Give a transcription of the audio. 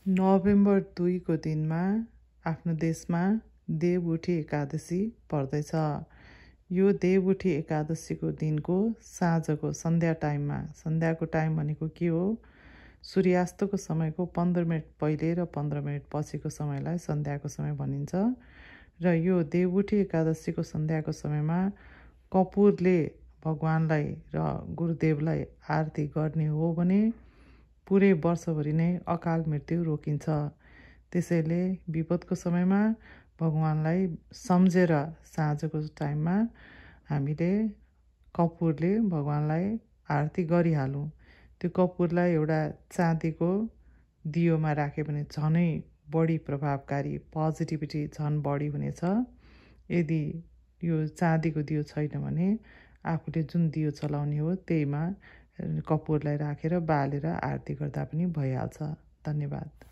November 2 को दिनमा आफ्नो देशमा देवउठी एकादशी पर्दैछ। यो देवउठी एकादशीको दिनको साँझको सन्ध्याको टाइम भनेको के हो? सूर्यास्तको समयको 15 मिनट पहिले र 15 मिनट पछिको समयलाई सन्ध्याको समय भनिन्छ। र यो देवउठी एकादशीको सन्ध्याको समयमा कपुरले भगवानलाई र गुरुदेवलाई आरती गर्ने हो भने पुरै वर्षभरि नै अकाल मृत्यु रोकिन्छ। त्यसैले विपदको समयमा भगवानलाई सम्झेर साँझको टाइममा हामीले कपुरले भगवानलाई आरती गरिहालौँ। त्यो कपुरलाई एउटा चाँदीको दियोमा राख्यो भने झनै बढी प्रभावकारी, पोजिटिभिटी झन् बढी हुनेछ। यदि यो चाँदीको दियो छैन भने आफूले जुन दियो चलाउने हो त्यहीमा कपुरलाई राखेर बालेर आरती गर्दा पनि भइहाल्छ। धन्यवाद।